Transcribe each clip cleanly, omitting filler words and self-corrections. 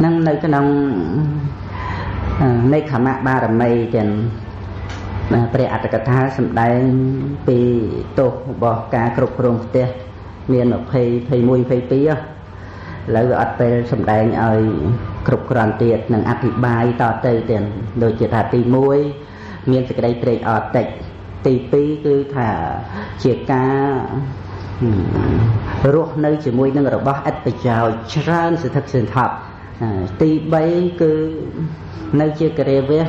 នឹងនៅក្នុងនៃខមៈបារមីទាំងព្រះអត្តកថាសម្ដែងពីទោសរបស់ការគ្រប់គ្រងផ្ទះមាន20 21 22ឥឡូវវាអត់ពេលសម្ដែងឲ្យគ្រប់គ្រាន់ទៀតនឹងអធិប្បាយតទៅទៀតដូចជាថាទី1មានសេចក្តីត្រេកអរតិចទី2គឺថាជាការរស់នៅជាមួយនឹងរបស់ឥតប្រយោជន៍ច្រើនសន្ធឹកសន្ធាប់ទី3គឺនៅជាករាវៈ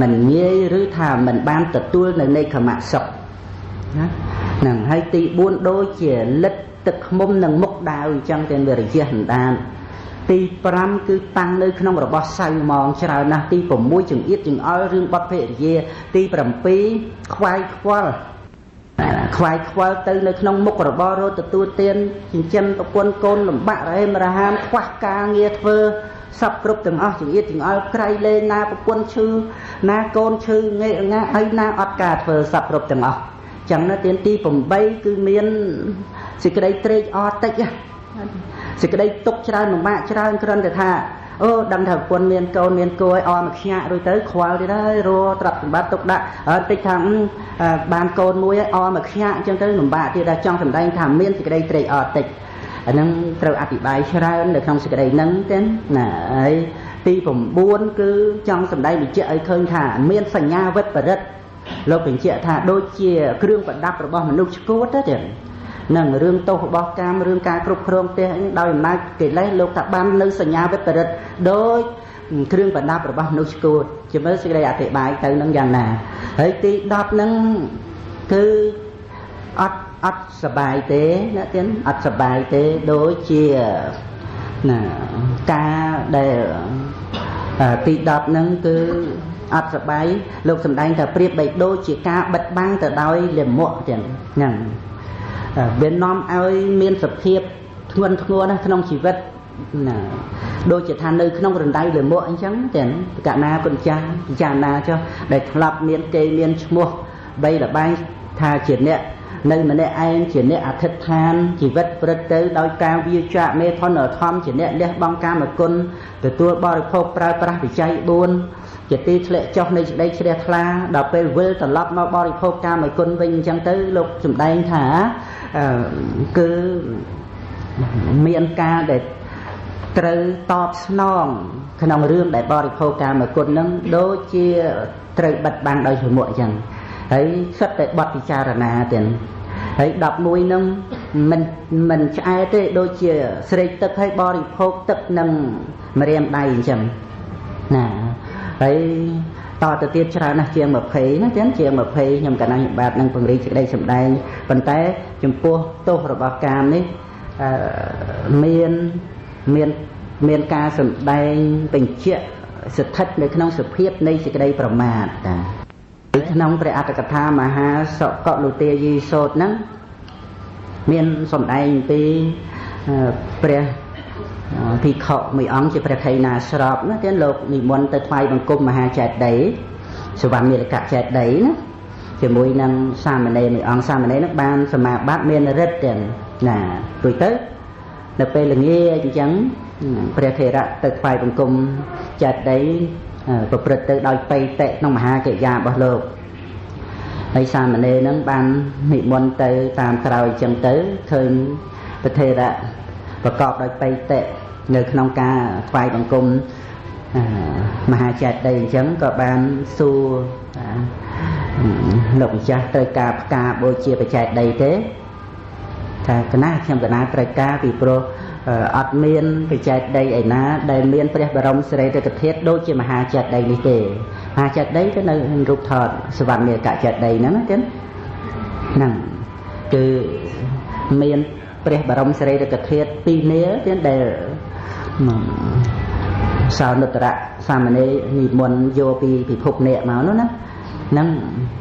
មិនងាយឬថាមិនបានទទួលនៅនៃខមៈសុខណាហ្នឹងហើយទី4ដូចជាលិតទឹកឃ្មុំនឹងមុខដាវអញ្ចឹងទាំងវិរិយៈដណ្ដានទី5គឺតាំងនៅក្នុងរបស់សៅម៉ងច្រើនណាស់ទី6ចង្អៀតចង្អល់រឿងបត់ភរិយាទី7ខ្វាយខ្វល់ខ្វាយខ្វល់ទៅនៅក្នុងមុខរបររត់ទទួលទានចិញ្ចឹមប្រពន្ធកូនលំបាករហេមរហាមខ្វះការងារធ្វើសពគ្រប់ទាំងអស់ចង្អៀតចង្អល់ក្រៃលែងណាប្រពន្ធឈឺណាកូនឈឺងាកងាហើយណាអត់ការធ្វើសពគ្រប់ទាំងអស់ចឹងណាទានទី8គឺមានសេចក្តីត្រេកអរតិចសេចក្តីទុកច្រើនលំបាកច្រើនគ្រាន់តែថាអូដឹងថាប្រពន្ធមានកូនមានគោឲ្យអមកខ្ញាក់រួចទៅខ្វល់ទៀតហើយរទ្រព្យសម្បត្តិទុកដាក់តិចថាបានកូនមួយឲ្យអមកខ្ញាក់អញ្ចឹងទៅលំបាកទៀតដល់ចង់សម្ដែងថាមានសេចក្តីត្រេកអរតិចអាហ្នឹងត្រូវអធិប្បាយច្រើននៅក្នុងសេចក្តីហ្នឹងទេណាហើយទី9គឺចង់សម្ដែងបញ្ជាក់ឲ្យឃើញថាមានសញ្ញាវិបរិតលោកបញ្ជាក់ថាដូចជាគ្រឿងប្រដាប់របស់មនុស្សឈួតទេនឹងរឿងទោសរបស់កម្មរឿងការគ្រប់គ្រងផ្ទះដោយអំណាចកិលេសលោកថាបាននៅសញ្ញាវិបរិតដោយគ្រឿងប្រដាប់របស់មនុស្សឈួតជាមើលសេចក្តីអធិប្បាយទៅនឹងយ៉ាងណាហើយទី10ហ្នឹងគឺអត់អត់សបាយទេណាទៀតអត់សបាយទេដូចជាណាការដែលទី10ហ្នឹងគឺអត់សបាយលោកសំដែងថាប្រៀបបីដូចជាការបិទបាំងទៅដោយលិមួកទាំងហ្នឹងវានាំឲ្យមានសភាពធ្ងន់ធ្ងរណាស់ក្នុងជីវិតណាដូចជាថានៅក្នុងរណ្ដៅលិមួកអញ្ចឹងទាំងកណាគុណចាស់ពិចារណាចុះដែលធ្លាប់មានគេមានឈ្មោះបីលបែងថាជាអ្នកនៅម្នាក់ឯងជាអ្នកអធិដ្ឋានជីវិតព្រឹត្តទៅដោយការវាចាកមេធនធម្មជាអ្នកលះបង់កាមគុណទទួលបរិភោគប្រើប្រាស់វិច័យ4ជាទីធ្លាក់ចុះនៃសេចក្តីជ្រះថ្លាដល់ពេលវិលត្រឡប់មកបរិភោគកាមគុណវិញអញ្ចឹងទៅលោកសម្ដែងថាគឺមានការដែលត្រូវតបស្នងក្នុងរឿងដែលបរិភោគកាមគុណនឹងដូចជាត្រូវបិទបាំងដោយជ្រមុជអញ្ចឹងហើយសិតតែបត់ពិចារណាទៀតហើយ11នឹងមិនឆ្អែតទេដូចជាស្រេកទឹកឲ្យបរិភោគទឹកនឹងម្រាមដៃអញ្ចឹងណាហើយតទៅទៀតច្រើនណាស់ជាង20ណាចឹងជាង20ខ្ញុំកណ្ដាលបាទនឹងពង្រីកសេចក្តីសម្ដែងប៉ុន្តែចំពោះទោសរបស់កាមនេះមានមានមានការសម្ដែងបញ្ជាក់ស្ថិតនៅក្នុងសភាពនៃសេចក្តីប្រមាទតាក្នុងព្រះអត្ថកថាមហាសកលុទាយីសោតហ្នឹងមានសម្ដែងពីព្រះភិក្ខុមួយអង្គជាព្រះខៃណាស្របណាទៀតលោកនិមន្តទៅថ្វាយបង្គំមហាចេតិយសវណ្ណមាលកចេតិយណាជាមួយនឹងសាមណេរមួយអង្គសាមណេរនឹងបានសមាបត្តិមានរិទ្ធទាំងណារួចទៅនៅពេលល្ងាចអញ្ចឹងព្រះថេរៈទៅថ្វាយបង្គំចេតិយប្រព្រឹត្តទៅដោយបៃតិក្នុងមហាកិរិយារបស់លោកហើយសាមណេរនឹងបាននិមន្តទៅតាមក្រោយអញ្ចឹងទៅឃើញព្រះថេរៈប្រកបដោយបៃតិនៅក្នុងការថ្វាយបង្គំមហាចេតិយអញ្ចឹងក៏បានសួរលោកម្ចាស់ត្រូវការផ្កាបូជាបច្ចេតីទេថាកណាខ្ញុំកណាត្រូវការពីព្រោះអត់មានបច្ចេតីឯណាដែលមានព្រះបរមសិរីរិកធាតុដូចជាមហាចេតិយនេះទេមហាចេតិយគឺនៅរូបថតសវណ្ណមេកចេតិយហ្នឹងណាទៀតហ្នឹងគឺមានព្រះបរមសិរីរិកធាតុពីរនាលទៀតដែលសោនុត្តរៈសាមណេរនិមន្តយកពីពិភពនេះមកនោះណាហ្នឹង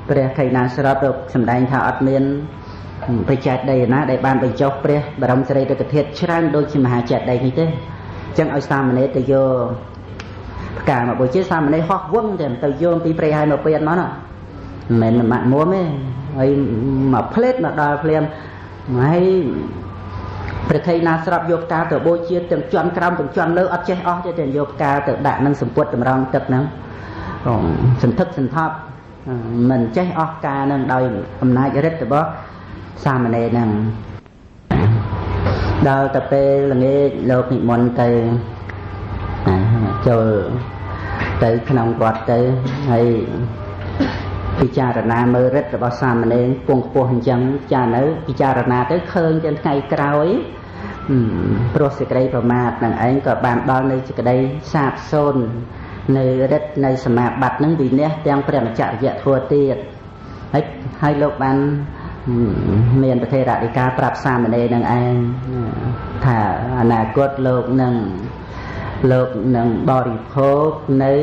ព្រះខៃណាស្របរកសម្ដែងថាអត់មានបច្ចេកដីណាដែលបានបញ្ចុះព្រះបរមសិរីរិកធាតុច្រើនដូចជាមហាចេតិយនេះទេអញ្ចឹងឲ្យសាមណេរទៅយកផ្កាមកបូជាសាមណេរហោះវឹងទៅយកពីព្រៃហើយមកពៀនមកណាមិនមែនម៉ាក់មួមទេហើយមកផ្លេតមកដល់ភ្លាមហើយ ព្រះថេរណាស្រាប់យកផ្កាទៅបូជាទាំងជន់ក្រោមទាំងជន់លើអត់ចេះអស់ទេតែយកផ្កាទៅដាក់នឹងសម្ពុតតម្រងទឹកហ្នឹងសន្ធឹកសន្ធាប់មិនចេះអស់ផ្កានឹងដោយអំណាចរិទ្ធរបស់សាមណេរហ្នឹងដល់ទៅពេលល្ងាចលោកនិមន្តទៅចូលទៅក្នុងវត្តទៅហើយពិចារណាមើលរិទ្ធរបស់សាមណេរពងខ្ពស់អញ្ចឹងចានៅពិចារណាទៅឃើញទាំងថ្ងៃក្រោយព្រោះសេចក្តីប្រមាទនឹងឯងក៏បានដល់នៅសេចក្តីសាបសូន្យនៅរិទ្ធនៅសមាបត្តិនឹងវិន័យទាំងព្រះមច្ចរិយធម៌ទៀតហើយលោកបានមានប្រធេរដីកាប្រាប់សាមណេរនឹងឯងថាអនាគតលោកនឹងបរិភោគនៅ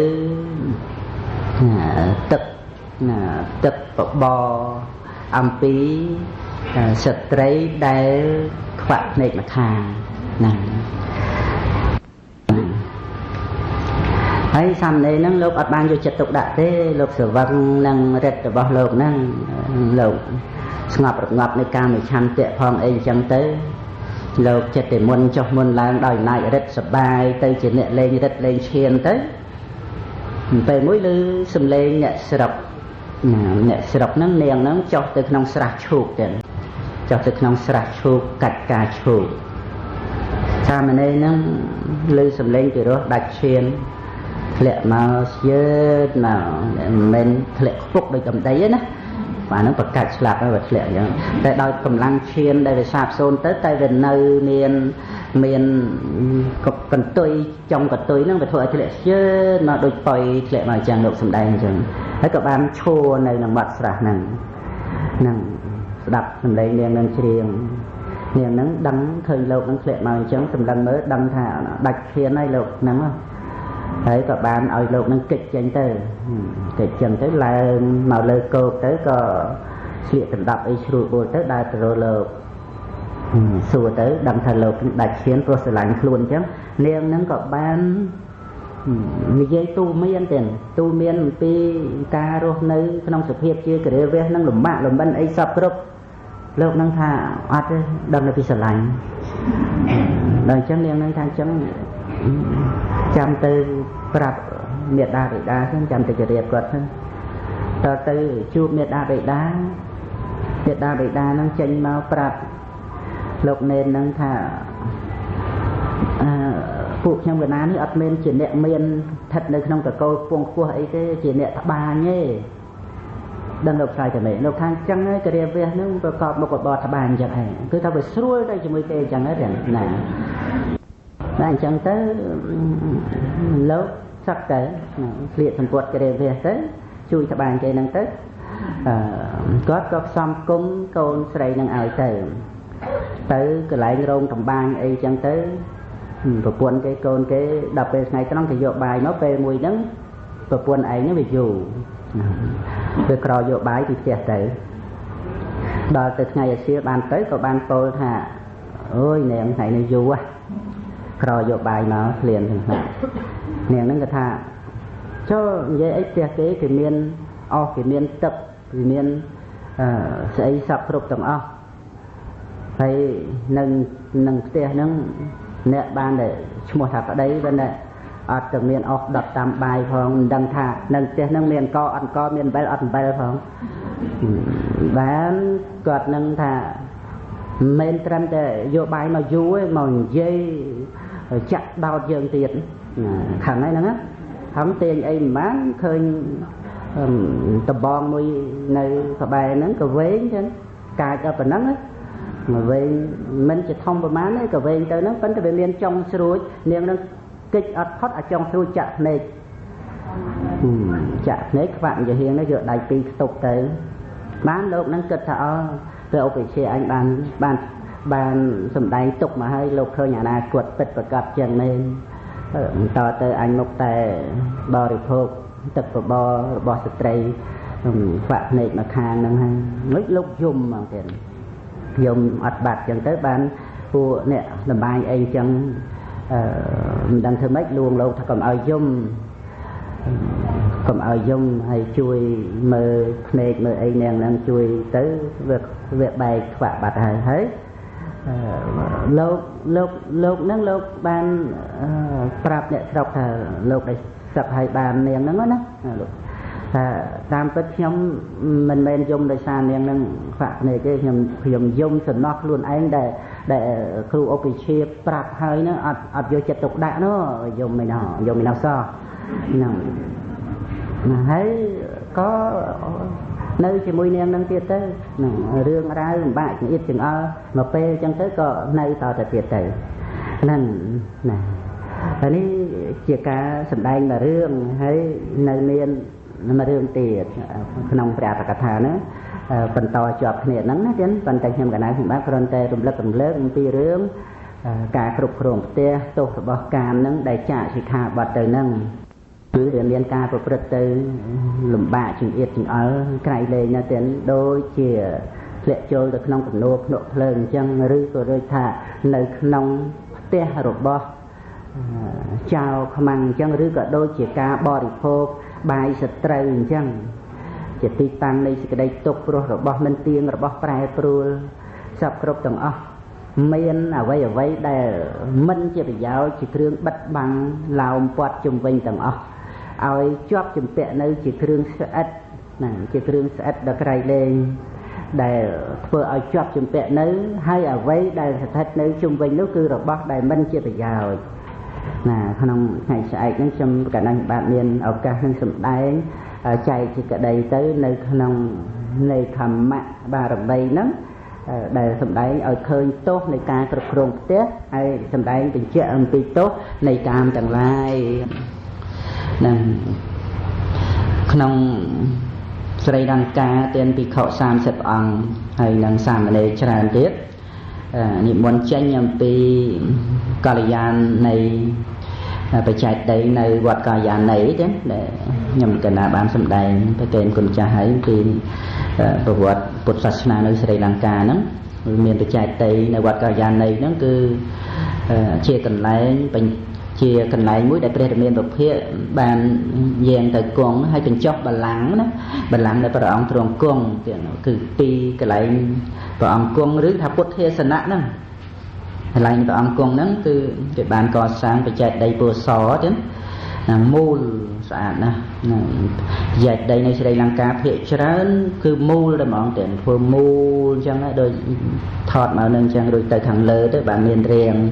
ទឹកបបរអំពីស្ត្រីដែលខ្វាក់ភ្នែកម្ខាងហ្នឹងហើយសាមណេរហ្នឹងលោកអត់បានយកចិត្តទុកដាក់ទេលោកស្រវឹងនឹងរិទ្ធរបស់លោកហ្នឹងលោកស្ងប់រងាប់នៅកាមឆន្ទៈផងអីអញ្ចឹងទៅលោកចិត្តតែមុនចុះមុនឡើងដោយអំណាចរិទ្ធសបាយទៅជាអ្នកលេងរិទ្ធលេងឈានទៅពេលមួយឮសំឡេងអ្នកស្រុកហ្នឹងនាងហ្នឹងចុះទៅក្នុងស្រះឈូកទៅចុះទៅក្នុងស្រះឈូកកាច់ការឈូកសាមណេរហ្នឹងឮសំឡេងពីរោះដាច់ឈានធ្លាក់មកយឺតមកមិនមែនធ្លាក់ខ្ពុកដូចកំដីទេណាបាទហ្នឹងប្រកាច់ស្លាប់ហើយបើធ្លាក់អញ្ចឹងតែដោយកម្លាំងឈាមដែលវាសាបសូន្យទៅតែវានៅមានកន្ទុយចុងកន្ទុយហ្នឹងវាធ្វើឲ្យធ្លាក់យឺតមកដូចប៉ុយធ្លាក់មកអញ្ចឹងលោកសំដែងអញ្ចឹងហើយក៏បានឈរនៅក្នុងមាត់ស្រះហ្នឹងហ្នឹងស្ដាប់សំឡេងនាងនឹងច្រៀងនាងហ្នឹងដឹងឃើញលោកហ្នឹងធ្លាក់មកអញ្ចឹងសម្លឹងមើលដឹងថាដាច់ឈាមហើយលោកហ្នឹងហើយក៏បានឲ្យលោកនឹងកិច្ចចេញទៅកិច្ចចឹងទៅឡើងមកលើគោកទៅក៏ស្លៀកដណ្ដប់អីជ្រួលបួលទៅដើរទៅរកលោកសួរទៅដឹងថាលោកនឹងដាច់ឈាមព្រោះស្រឡាញ់ខ្លួនអញ្ចឹងនាងនឹងក៏បាននិយាយទូមានទេទូមានអំពីការរស់នៅក្នុងសភាពជាគ្រាវះនឹងលំបាកលំបិនអីសពគ្រប់លោកនឹងថាអត់ទេដឹងតែពីស្រឡាញ់ដល់អញ្ចឹងនាងនឹងថាអញ្ចឹងចាំទៅប្រាប់មេដាបិតាហ្នឹងចាំទៅជរាបគាត់ហ្នឹងតទៅជួបមេដាបិតាមេដាបិតាហ្នឹងចេញមកប្រាប់លោកនេនហ្នឹងថាពួកខ្ញុំកណានេះអត់មែនជាអ្នកមានស្ថិតនៅក្នុងតកូលពងខ្ពស់អីទេជាអ្នកត្បាញទេដឹងលោកឆ្លើយតែម៉េចលោកថាអញ្ចឹងឯងគ្រាវះហ្នឹងប្រកបមុខរបរត្បាញអញ្ចឹងឯងគឺថាវាស្រួលទៅជាមួយគេអញ្ចឹងឯងណាតែអញ្ចឹងទៅលោកសឹកទៅស្លៀកសម្ពុតគ្រាវះទៅជួយត្បាញគេហ្នឹងទៅគាត់ក៏ផ្សំគុំកូនស្រីនឹងឲ្យទៅកន្លែងរោងតម្បាញអីចឹងទៅប្រពន្ធគេកូនគេដល់ពេលថ្ងៃត្រង់គេយកបាយមកពេលមួយហ្នឹងប្រពន្ធឯងហ្នឹងវាយូរវាក្រយកបាយពីផ្ទះទៅដល់ទៅថ្ងៃអាសៀលបានទៅក៏បានពោលថាអូយនាងថ្ងៃនេះយូរហ៎ក្រយកបាយមកឃ្លានទាំងហ្នឹងនាងហ្នឹងក៏ថាចូលនិយាយអីផ្ទះគេគេមានអស់គេមានទឹកគេមានស្អីសពគ្រប់ទាំងអស់ហើយនឹងផ្ទះហ្នឹងអ្នកបានតែឈ្មោះថាប្តីប៉ុន្តែអត់ទៅមានអស់ដុតតាមបាយផងមិនដឹងថានៅផ្ទះហ្នឹងមានកអត់កមានអំបិលអត់អំបិលផងបានគាត់នឹងថាមិនមែនត្រឹមតែយកបាយមកយូរទេមកនិយាយចាក់ដោតយើងទៀតខាងហ្នឹងណាហំទាញអីមិនបានឃើញដបងមួយនៅក្បែរហ្នឹងក៏វែងចឹងកាចដល់ប៉ុណ្ណឹងមកវែងមិនជាធំប្រហែលទេក៏វែងទៅហ្នឹងប៉ុន្តែវាមានចុងស្រួចនាងនឹងកិច្ចអត់ផុតអាចុងស្រួចចាក់ភ្នែកចាក់ភ្នែកខ្វាក់ជាហៀងនេះយកដៃពីរខ្ទប់ទៅបានលោកនឹងគិតថាអូព្រះឧបជាអញបានសំដែងទុកមកហើយលោកឃើញអនាគតពិតប្រកបចឹងមែនតទៅអញមុខតែបរិភោគទឹកបបររបស់ស្ត្រីខ្វាក់ភ្នែកមកខាងហ្នឹងហើយមិនលោកយំមកទៀតយំអត់បាត់ចឹងទៅបានពួកអ្នកលំបាញអីចឹងមិនដឹងធ្វើម៉េចលួងលោកថាកុំឲ្យយំកុំឲ្យយំហើយជួយមើលភ្នែកមើលអីនាងហ្នឹងជួយទៅវាបែកខ្វាក់បាត់ហើយហើយ លោកលោកលោកនឹងលោកបានប្រាប់អ្នកស្រុកថាលោកដែលសឹកឲ្យបាននាងហ្នឹងណាលោកថាតាមពិតខ្ញុំមិនមែនយំដោយសារនាងនឹងខ្វាក់ភ្នែកទេខ្ញុំយំសំណោះខ្លួនឯងដែលគ្រូឧបជាប្រាប់ហើយហ្នឹងអត់យកចិត្តទុកដាក់នោះយំមិនណោះយំមិនណោះសោះហ្នឹងហើយក៏នៅជាមួយនាងនឹងទៀតទៅហ្នឹងរឿងរ៉ាវលំបាកចង្អៀតចង្អល់មកពេលអញ្ចឹងទៅក៏នៅតទៅទៀតទៅហ្នឹងណាហើយនេះជាការសម្ដែងមួយរឿងហើយនៅមានមួយរឿងទៀតក្នុងព្រះអត្ថកថាហ្នឹងបន្តជាប់គ្នាហ្នឹងណាទៀតប៉ុន្តែខ្ញុំកណាខ្ញុំបាទគ្រាន់តែរំលឹកអំពីរឿងការគ្រប់គ្រងផ្ទះទោសរបស់កាមហ្នឹងដែលចាកសិក្ខាបទទៅហ្នឹងគឺវាមានការប្រព្រឹត្តទៅលំបាកចង្អៀតចង្អល់ក្រៃលែងណាស់ទៀតដូចជាធ្លាក់ចូលទៅក្នុងគំនរភ្នក់ភ្លើងអញ្ចឹងឬក៏ដូចថានៅក្នុងផ្ទះរបស់ចៅខ្មាំងអញ្ចឹងឬក៏ដូចជាការបរិភោគបាយសត្រូវអញ្ចឹងជាទីតាំងនៃសេចក្តីទុក្ខព្រោះរបស់មិនទៀងរបស់ប្រែប្រួលសពគ្រប់ទាំងអស់មានអ្វីដែលមិនជាប្រយោជន៍ជាគ្រឿងបិទបាំងឡោមព័ទ្ធជុំវិញទាំងអស់ឲ្យជាប់ជំពាក់នៅជាគ្រឿងស្អិតណាជាគ្រឿងស្អិតដល់ក្រៃលែងដែលធ្វើឲ្យជាប់ជំពាក់នៅហើយអ្វីដែលស្ថិតនៅជុំវិញនោះគឺរបស់ដែលមិនជាប្រយោជន៍ណាក្នុងថ្ងៃស្អែកហ្នឹងខ្ញុំកណ្ដាលបាទមានឱកាសនឹងសម្ដែងចែកជាក្តីទៅនៅក្នុងនៃធម្មៈបារមីហ្នឹងដែលសម្ដែងឲ្យឃើញទោសនៃការគ្រប់គ្រងផ្ទះហើយសម្ដែងបញ្ជាក់អំពីទោសនៃកាមទាំងឡាយនឹងក្នុងស្រីលង្កាទានភិក្ខុ30អង្គហើយនឹងសាមណេរច្រើនទៀតនិមន្តចេញអំពីកល្យាណនៃបច្ចេកដីនៅវត្តកល្យាណីទេដែលខ្ញុំកណាបានសម្ដែងប្រកេនគុណចាស់ហើយពីប្រវត្តិពុទ្ធសាសនានៅស្រីលង្កាហ្នឹងមានបច្ចេកដីនៅវត្តកល្យាណីហ្នឹងគឺជាកន្លែងជាកន្លែងមួយដែលព្រះរាមាភិភាកបានយាងទៅគង់ហើយបញ្ចុះបល្ល័ង្កណាបល្ល័ង្កដែលព្រះអង្គទ្រង់គង់គឺពីកន្លែងព្រះអង្គគង់ឬថាពុទ្ធាសនៈហ្នឹងកន្លែងព្រះអង្គគង់ហ្នឹងគឺគេបានកសាងបច្ចេកដីពណ៌សចឹងណាមូលស្អាតណាស់បច្ចេកដីនៅស្រីលង្កាភាគច្រើនគឺមូលតែហ្មងតែធ្វើមូលអញ្ចឹងដូចថតមកនឹងអញ្ចឹងរួចទៅខាងលើទៅបានមានរាង4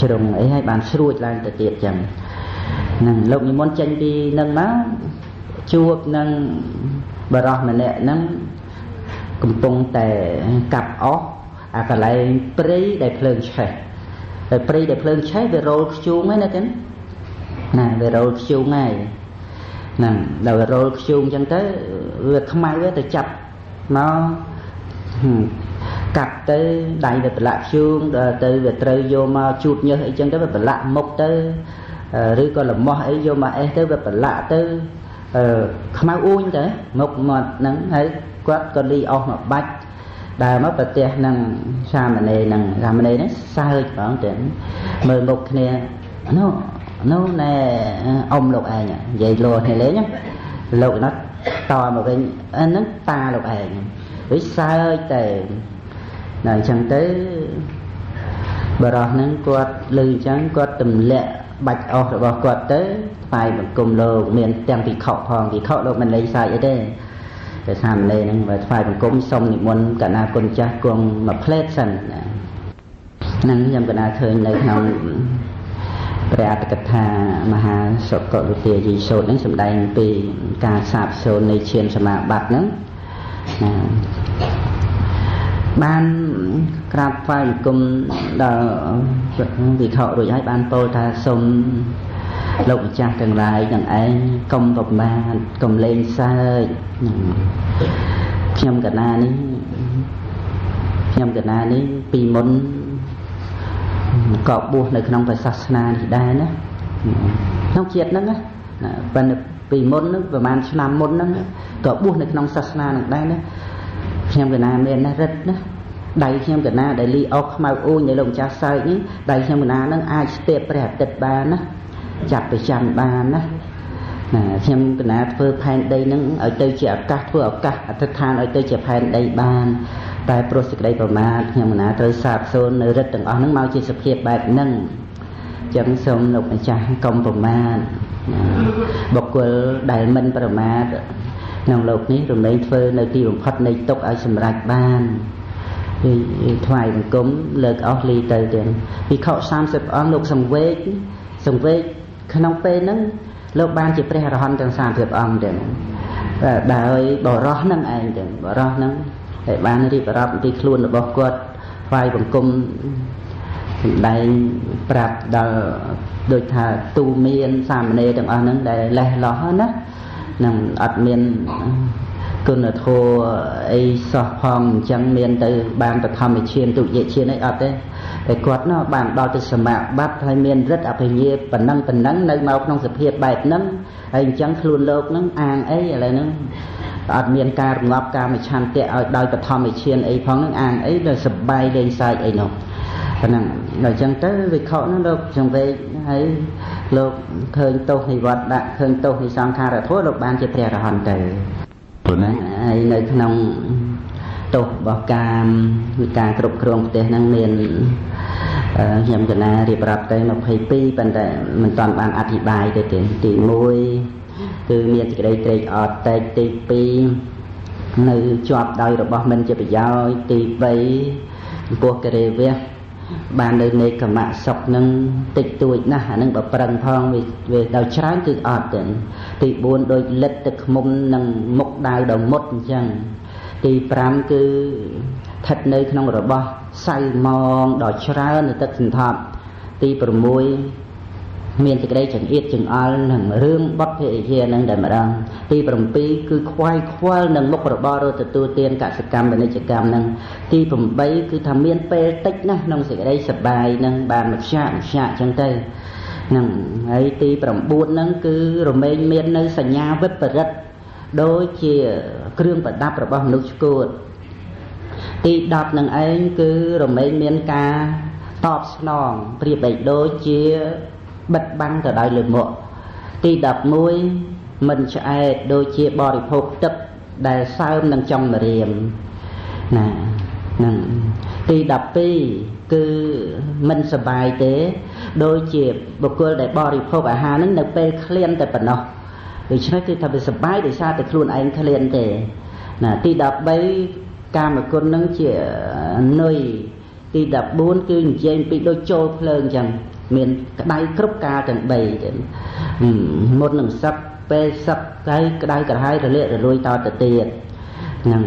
ជ្រុងអីហើយបានស្រួចឡើងទៅទៀតចឹងហ្នឹងលោកនិមន្តចេញពីនឹងមកជួបនឹងបរោះម្នាក់ហ្នឹងកំពុងតែកាប់អស់អាកន្លែងព្រៃដែលភ្លើងឆេះតែព្រៃដែលភ្លើងឆេះវារោលខ្ជូងហ្នឹងណាចឹងណាវារោលខ្ជូងហើយហ្នឹងដល់វារោលខ្ជូងចឹងទៅវាខ្មៅទៅចាប់មកកាប់ទៅដៃវាប្រឡាក់ខ្ជូងដល់ទៅវាត្រូវយកមកជូតញើសអីចឹងទៅវាប្រឡាក់មុខទៅឬក៏លមាស់អីយកមកអេះទៅវាប្រឡាក់ទៅខ្មៅអួញទៅមុខមាត់ហ្នឹងហើយគាត់ក៏លីអស់មកបាច់ដើរមកប្រទេសនឹងសាមណេរហ្នឹងសាមណេរហ្នឹងសើចហ្មងទៅមើលមុខគ្នានោះនោះណែអ៊ំលោកឯងនិយាយលោគ្នាលេងលោកនោះតមកវិញហ្នឹងតាលោកឯងវាសើចទៅដល់អញ្ចឹងទៅបរោះហ្នឹងគាត់ឮអញ្ចឹងគាត់ទម្លាក់បាច់អស់របស់គាត់ទៅថ្វាយបង្គំលោកមានទាំងភិក្ខុផងភិក្ខុលោកមិនលេងសើចអីទេតែសាមណេរហ្នឹងបើថ្វាយបង្គំសុំនិមន្តកណាគុណចាស់គង់មួយផ្លេតសិនណាហ្នឹងខ្ញុំកណាឃើញនៅក្នុងព្រះអត្ថកថាមហាសុគលទាយីសូត្រហ្នឹងសម្ដែងពីការសាបសូន្យនៃឈានសមាបត្តិហ្នឹងណាបានក្រាបថ្វាយបង្គំដល់វិខរួចហើយបានពោលថាសូមលោកម្ចាស់ទាំងឡាយទាំងឯងកុំប្រមាទកុំលេងសើចខ្ញុំកណានេះខ្ញុំកណានេះពីមុនក៏បួសនៅក្នុងព្រះសាសនានេះដែរណាក្នុងជាតិហ្នឹងណាប៉ុន្តែពីមុនហ្នឹងប្រហែលឆ្នាំមុនហ្នឹងក៏បួសនៅក្នុងសាសនាហ្នឹងដែរណាខ្ញុំកណាមានណារិទ្ធណាដៃខ្ញុំកណាដែលលីអុកខ្មៅអ៊ូញដែលលោកម្ចាស់សើចនេះដៃខ្ញុំកណានឹងអាចស្ទាបព្រះអាទិត្យបានណាចាប់ប្រចាំបានណាណាខ្ញុំកណាធ្វើផែនដីនឹងឲ្យទៅជាឱកាសធ្វើឱកាសអធិដ្ឋានឲ្យទៅជាផែនដីបាន តែព្រោះសេចក្តីប្រមាទខ្ញុំណាត្រូវសាបសូន្យនៅរិទ្ធទាំងអស់ហ្នឹងមកជាសភាពបែបហ្នឹងចឹងសូមលោកម្ចាស់កុំប្រមាទបុគ្គលដែលមិនប្រមាទក្នុងលោកនេះរមែងធ្វើនៅទីបំផុតនៃទុក្ខឲ្យសម្រេចបានថ្វាយបង្គំលើកអស់លីទៅទាំងភិក្ខុ30អង្គលោកសង្វេគក្នុងពេលហ្នឹងលោកបានជាព្រះអរហន្តទាំង30អង្គទាំងដោយបរោះហ្នឹងឯងទាំងបរោះហ្នឹងដែលបានរៀបរាប់អំពីខ្លួនរបស់គាត់ថ្វាយបង្គំសម្ដែងប្រាប់ដល់ដូចថាទូមានសាមណេរទាំងអស់ហ្នឹងដែលលេះលោះណានឹងអត់មានគុណធម៌អីសោះផងអញ្ចឹងមានទៅបានបឋមឈានទុតិយឈានអីអត់ទេតែគាត់នោះបានដល់ទៅសមាបត្តិហើយមានរិទ្ធអភិញ្ញាប៉ុណ្ណឹងប៉ុណ្ណឹងនៅមកក្នុងសភាពបែបហ្នឹងហើយអញ្ចឹងខ្លួនលោកហ្នឹងអាងអីឥឡូវហ្នឹងអត់មានការរងាប់កាមឆន្ទៈឲ្យដោយបឋមឈានអីផងហ្នឹងអាងអីដល់សបាយលេងសើចអីនោះប៉ុណ្ណឹងដល់អញ្ចឹងទៅវិខហ្នឹងលោកចង្វេកហើយលោកឃើញទោសនៃវត្តដាក់ឃើញទោសនៃសង្ខារធម៌លោកបានជាព្រះអរហន្តទៅហ្នឹងហើយនៅក្នុងទោសរបស់កាមវិការគ្រប់គ្រងប្រទេសហ្នឹងមានខ្ញុំកណារៀបរាប់ទៅ22ប៉ុន្តែមិនទាន់បានអធិប្បាយទេទី1គឺមានសេចក្តីត្រេកអរតិចទី2នៅជាប់ដោយរបស់មិនជាប្រយោជន៍ទី3ចំពោះកិរិយាបាននៅនៃកម្មសុខនឹងតិចតួចណាស់អានឹងបើប្រឹងផងវាដល់ច្រើនគឺអត់ទេទី4ដូចលិតទឹកឃ្មុំនឹងមុខដាវដល់មុតអញ្ចឹងទី5គឺស្ថិតនៅក្នុងរបស់សៅមងដ៏ច្រើននៅទឹកសន្ធប់ទី6មានសេចក្តីចង្អៀតចង្អល់នឹងរឿងបុត្រភរិយានឹងតែម្ដងទី7គឺខ្វាយខ្វល់នឹងមុខរបររត់ទទួលទានកសិកម្មពាណិជ្ជកម្មនឹងទី8គឺថាមានពេលតិចណាស់ក្នុងសេចក្តីសប្បាយនឹងបានមួយខ្យាក់មួយខ្យាក់អញ្ចឹងទៅនឹងហើយទី9ហ្នឹងគឺរមែងមាននៅសញ្ញាវិបរិតដូចជាគ្រឿងប្រដាប់របស់មនុស្សឆ្កួតទី10នឹងឯងគឺរមែងមានការតបស្នងប្រៀបបីដូចជាបិទបាំងទៅដោយលមក់ទី11មិនឆ្អែតដូចជាបរិភោគទឹកដែលសើមនឹងចុងម្រាមណាហ្នឹងទី12គឺមិនសប្បាយទេដូចជាបុគ្គលដែលបរិភោគអាហារហ្នឹងនៅពេលឃ្លានតែប៉ុណ្ណោះដូច្នេះគឺថាវាសប្បាយដោយសារតែខ្លួនឯងឃ្លានទេណាទី13កាមគុណហ្នឹងជានុយទី14គឺនិយាយពីដូចចូលភ្លើងអញ្ចឹងមានក្តៅគ្រប់កាលទាំង3មុននឹងសឹកពេលសឹកហើយក្តៅក្រហាយរលាករលួយតទៅទៀតហ្នឹង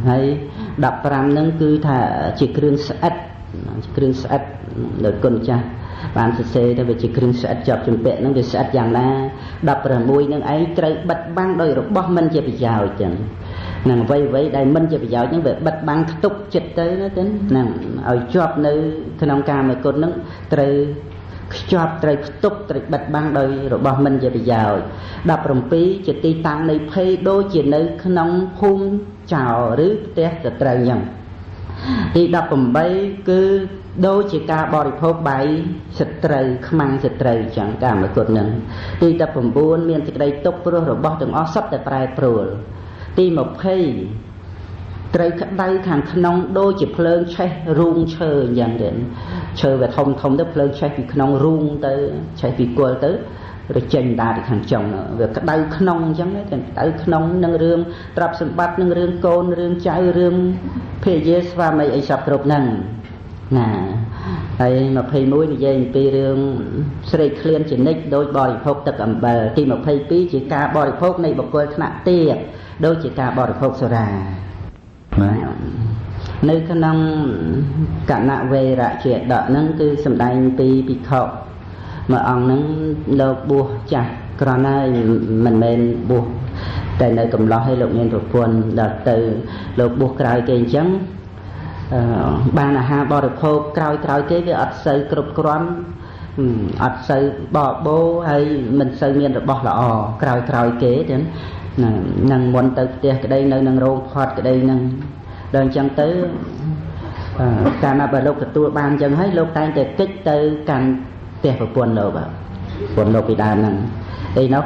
ហើយ15ហ្នឹងគឺថាជាគ្រឿងស្អិតជាគ្រឿងស្អិតដោយគុណចាស់បានសរសេរទៅវាជាគ្រឿងស្អិតជាប់ជំពាក់ហ្នឹងវាស្អិតយ៉ាងណា16ហ្នឹងឯងត្រូវបិទបាំងដោយរបស់មិនជាប្រយោជន៍ចឹងនឹងអ្វីៗដែលមិនជាប្រយោជន៍ហ្នឹងវាបិទបាំងខ្ទប់ចិត្តទៅណាចឹងហ្នឹងឲ្យជាប់នៅក្នុងកាមគុណហ្នឹងត្រូវខ្ជាប់ត្រូវខ្ទប់ត្រូវបិទបាំងដោយរបស់មិនជាប្រយោជន៍17ជាទីតាំងនៃភ័យដូចជានៅក្នុងភូមិចោរឬផ្ទះសត្រូវចឹងទី18គឺដូចជាការបរិភោគបាយសត្រូវខ្មាំងសត្រូវចឹងកាមគុណហ្នឹងទី19មានសេចក្តីទុក្ខព្រោះរបស់ទាំងអស់សុទ្ធតែប្រែប្រួលទី20ត្រូវក្តៅខាងក្នុងដូចជាភ្លើងឆេះរូងឈើអញ្ចឹងទៀតឈើវាធំធំទៅភ្លើងឆេះពីក្នុងរូងទៅឆេះពីគល់ទៅរចេញដាពីខាងចុងវាក្តៅក្នុងអញ្ចឹងតែក្តៅក្នុងនឹងរឿងទ្រព្យសម្បត្តិនឹងរឿងកូនរឿងចៅរឿងភរិយាស្វាមីអីសពគ្រប់ហ្នឹងណាហើយ21និយាយអំពីរឿងស្រេកឃ្លានជានិច្ចដោយបរិភោគទឹកអំបិលទី22ជាការបរិភោគនៃបុគ្គលថ្នាក់ទាបដូចជាការបរិភោគសុរានៅក្នុងកណវេរជាដកហ្នឹងគឺសម្ដែងពីភិក្ខុមួយអង្គហ្នឹងលោកបួសចាស់ក្រណហើយមិនមែនបួសតែនៅកំឡោះឲ្យលោកមានប្រពន្ធដល់ទៅលោកបួសក្រោយគេអញ្ចឹងបានអាហារបរិភោគក្រោយគេវាអត់សូវគ្រប់គ្រាន់អត់សូវបបោហើយមិនសូវមានរបស់ល្អក្រោយគេចឹងនឹងមុនទៅផ្ទះក្តីនៅនឹងរោងផាត់ក្តីនឹងដល់អញ្ចឹងទៅកាលណាបើលោកទទួលបានអញ្ចឹងហើយលោកតែងតែកិច្ចទៅកាន់ផ្ទះប្រពន្ធលោកប្រពន្ធលោកពីដើមហ្នឹងអីនោះ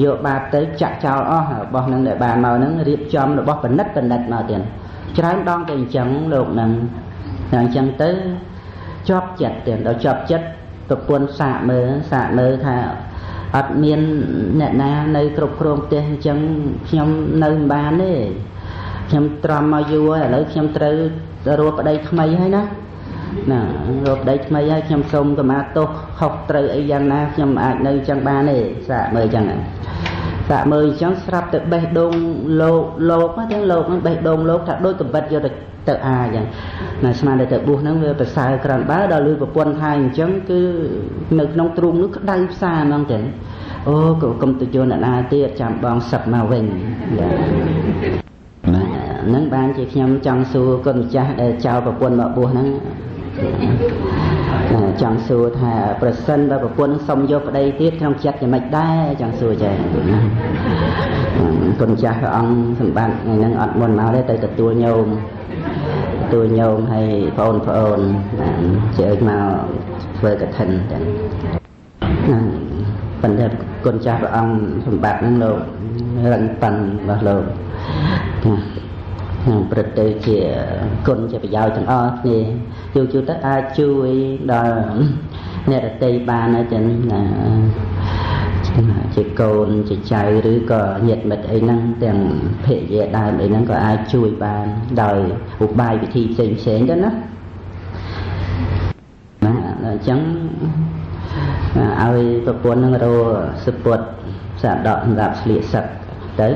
យកបាតទៅចាក់ចោលអស់របស់នឹងដែលបានមកហ្នឹងរៀបចំរបស់ប៉និតប៉និតមកទៀតច្រើនដងទៅអញ្ចឹងលោកនឹងអញ្ចឹងទៅជាប់ចិត្តទៀតដល់ជាប់ចិត្តប្រពន្ធសាកមើលសាកមើលថាអត់មានអ្នកណានៅគ្រប់គ្រងផ្ទះអញ្ចឹងខ្ញុំនៅមិនបានទេខ្ញុំទ្រាំមកយូរហើយឥឡូវខ្ញុំត្រូវរកប្តីថ្មីហើយណាណារកប្តីថ្មីហើយខ្ញុំសូមកម្មាទោសខុសត្រូវអីយ៉ាងណាខ្ញុំអាចនៅអញ្ចឹងបានទេសាកមើលអញ្ចឹងសាកមើលអញ្ចឹងស្រាប់តែបេះដូងលោកលោកទាំងលោកហ្នឹងបេះដូងលោកថាដូចកបិតយកទៅអាអញ្ចឹងណាស្មានតែទៅបួសហ្នឹងវាប្រសើរក្រាន់បើដល់លឺប្រពន្ធថាអញ្ចឹងគឺនៅក្នុងទ្រូងនោះក្តៅផ្សាហ្មងចឹងអូក៏កុំទៅយកអ្នកណាទៀតចាំបងសឹកមកវិញណាហ្នឹងបានជាខ្ញុំចង់សួរគុណម្ចាស់ដែលចោលប្រពន្ធមកបួសហ្នឹងចង់សួរថាប្រសិនបើប្រពន្ធសុំយកប្តីទៀតក្នុងចិត្តយ៉ាងម៉េចដែរចង់សួរចេះគុណម្ចាស់ព្រះអង្គសម្បត្តិថ្ងៃហ្នឹងអត់មុនមកទេទៅទទួលញោមទទួលញោមហើយបងប្អូនជើញមកធ្វើកឋិនចឹងហ្នឹងប៉ុន្តែគុណចាស់ព្រះអង្គសម្បត្តិហ្នឹងលោករឹងប៉ិនរបស់លោកណានឹងព្រឹត្តទៅជាគុណជាប្រយោជន៍ទាំងអស់គ្នាយូរយូរទៅអាចជួយដល់អ្នកដទៃបានហើយចឹងណាជាកូនជាចៅឬក៏ញាតិមិត្តអីហ្នឹងទាំងភរិយាដើមអីហ្នឹងក៏អាចជួយបានដោយឧបាយវិធីផ្សេងផ្សេងទៅណាណាអញ្ចឹងឲ្យប្រពន្ធនឹងរកសុពុតសាដកសម្រាប់ស្លៀកសឹកទៅ